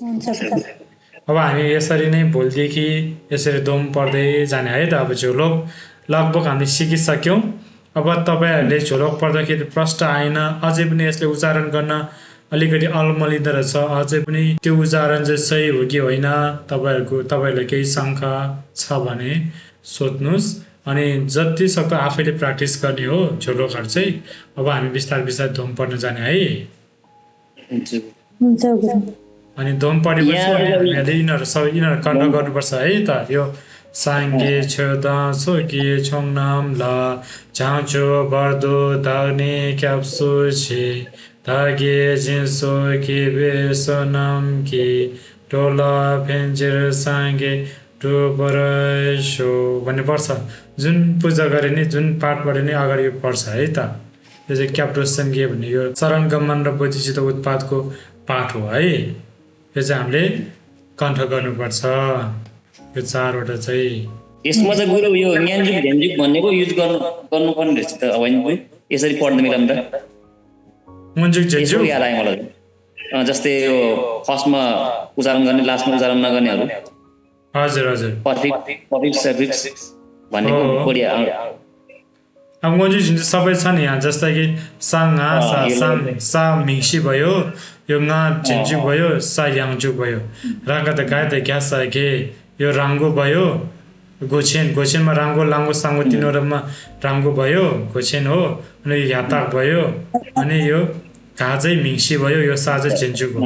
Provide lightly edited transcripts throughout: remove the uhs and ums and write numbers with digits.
हुन्छ गुरु। अब हामी यसरी नै भोलिदेखि यसरी दोम पढ्दै जाने है त। अब झोलोक लगभग हामीले सिकिसक्यौँ। अब तपाईँहरूले झोलोक पढ्दाखेरि प्रश्न आएन, अझै पनि यसले उच्चारण गर्न अलिकति अल्मलिँदो रहेछ, अझै पनि त्यो उच्चारण चाहिँ सही हो कि होइन, तपाईँहरूलाई केही शङ्का छ भने सोध्नुहोस्। अनि जति सक्दो आफैले प्र्याक्टिस गर्ने हो झोलोकहरू चाहिँ। अब हामी बिस्तारै बिस्तारै दोम पढ्न जाने है। हुन्छ गुरु। अनि दोम पढेपछि हामीले यिनीहरू कण्ठ गर्नुपर्छ है त। यो साङ्गे छेदा सोके छोङनाम ल झाँचो बर्दो धाउने क्याप्सो छे धागे जिन्सो के बेसो नाम कि टोला फेन्जेर साङ्गे टोपरसो भन्ने पर्छ। जुन पूजा गरे नि, जुन पाठ पढे नि अगाडि पर्छ है त। यो चाहिँ क्याप्टोसङ्गे भन्ने यो चरण गमन र बोधिचित्त उत्पादको पाठ हो है। यो चाहिँ हामीले कण्ठ गर्नुपर्छ, यो 4वटा चाहिँ। यसमा चाहिँ गुरु यो न्यान्जुक झ्यान्जुक भन्नेको युज गर्नुपर्ने रहेछ त होइन गुरु? यसरी पढ्न मिलाउँदा मन्जुक झ्यान्जुक याद आयो मलाई। जस्तै यो फर्स्टमा उच्चारण गर्ने, लास्टमा उच्चारण नगर्नेहरू। हजुर हजुर। भनेको बढी अब मन्जुक झ्यान्जुक सबै छ नि यहाँ। जस्तै कि साङ सा मिङ्सी भयो, यो ङ झ्यान्जुक भयो, सा याङजुक भयो, राका त गाय त ग्यास घे, यो राङ्गो भयो, गोछेनमा राङ्गो लाङ्गो साङ्गो 3वटामा राङ्गो भयो, गोछेन हो। अनि यो याताक भयो, अनि यो घा चाहिँ मिङ्सी भयो, यो सा चाहिँ झ्यान्जुक हो।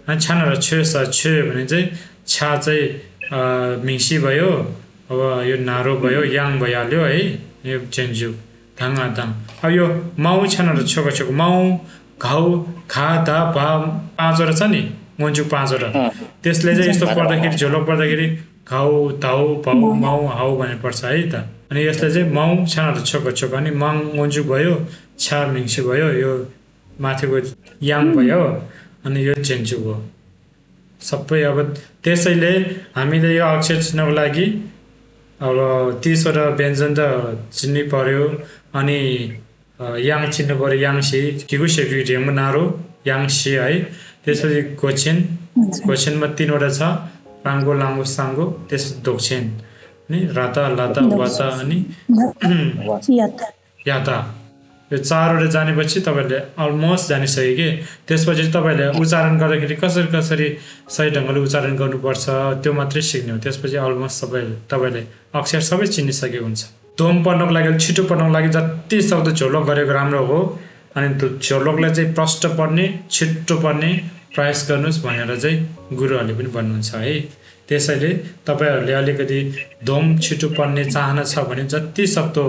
अनि छानहरू छे भने चाहिँ छा चाहिँ मिङ्सी भयो। अब यो नारो भयो, याङ भइहाल्यो है, यो झ्यान्जुक धाङ धाङ। अब यो माउ छानहरू छोको माउ घाउ खा धा भा 5वटा छ नि, मन्जुक 5वटा। त्यसले चाहिँ यस्तो पढ्दाखेरि झोलोक पढ्दाखेरि घाउ धाउ भाउ माउ हाउ भन्ने पर्छ है त। अनि यसले चाहिँ माउ छानहरू छोको अनि माङ मन्जुक भयो, छा मिङ्सी भयो, यो माथिको याङ भयो, अनि यो झ्यान्जुक हो सबै। अब त्यसैले हामीले यो अक्षर चिन्नको लागि अब 30वटा व्यञ्जन त चिन्नै पर्यो। अनि याङ चिन्नु पर्यो, याङसी किगु सेकु ढेङ्गु नारो याङसी है। त्यसपछि गोछेनमा 3वटा छ, राङ्गो लाङ्गो साङ्गो, त्यसपछि दोक्छेन अनि राता लाता वाता अनि याता। यो 4वटा जानेपछि तपाईँहरूले अलमोस्ट जानिसक्यो कि। त्यसपछि तपाईँहरूले उच्चारण गर्दाखेरि कसरी सही ढङ्गले उच्चारण गर्नुपर्छ त्यो मात्रै सिक्ने हो। त्यसपछि अलमोस्ट तपाईँले अक्षर सबै चिनिसकेको हुन्छ। दोम पढ्नको लागि, छिटो पढ्नको लागि जति सक्दो झोलोक गरेको राम्रो हो। अनि त्यो झोलोकलाई चाहिँ प्रष्ट पढ्ने, छिट्टो पढ्ने प्रयास गर्नुहोस् भनेर चाहिँ गुरुहरूले पनि भन्नुहुन्छ है। त्यसैले तपाईँहरूले अलिकति दोम छिटो पढ्ने चाहना छ भने जति सक्दो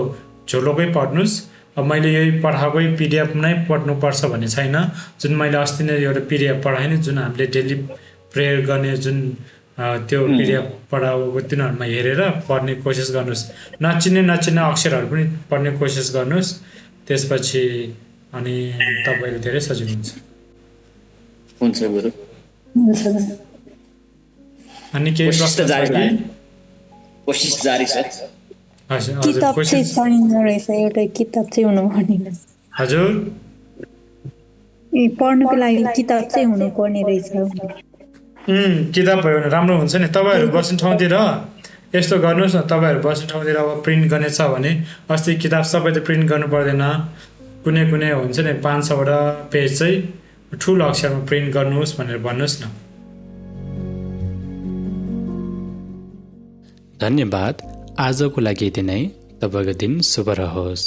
झोलोकै पढ्नुहोस्। अब मैले यही पढाएकै PDF नै पढ्नुपर्छ भन्ने छैन। जुन मैले अस्ति नै एउटा PDF पढाएँ नि, जुन हामीले डेली प्रेयर गर्ने जुन त्यो PDF पढाएको तिनीहरूमा हेरेर पढ्ने कोसिस गर्नुहोस्। नचिन्ने अक्षरहरू पनि पढ्ने कोसिस गर्नुहोस्। त्यसपछि अनि तपाईँले धेरै सजिलो हुन्छ। हुन्छ गुरु। अनि केही प्रश्न कोसिस जारी छ। किताब चाहिँ चाहिन्छ रहेछ, एउटा किताब चाहिँ हुनुपर्ने रहेछ। हजुर, पढ्नुको लागि किताब चाहिँ हुनुपर्ने रहेछ। किताब भयो भने राम्रो हुन्छ नि। तपाईँहरू बस्ने ठाउँतिर यस्तो गर्नुहोस् न, तपाईँहरू बस्ने ठाउँतिर अब प्रिन्ट गर्ने छ भने अस्ति किताब सबै त प्रिन्ट गर्नु पर्दैन। कुनै हुन्छ नि 5-6वटा पेज चाहिँ ठुलो अक्षरमा प्रिन्ट गर्नुहोस् भनेर भन्नुहोस् न। धन्यवाद। आजको लागि यति नै। तपाईँको दिन शुभ रहोस्।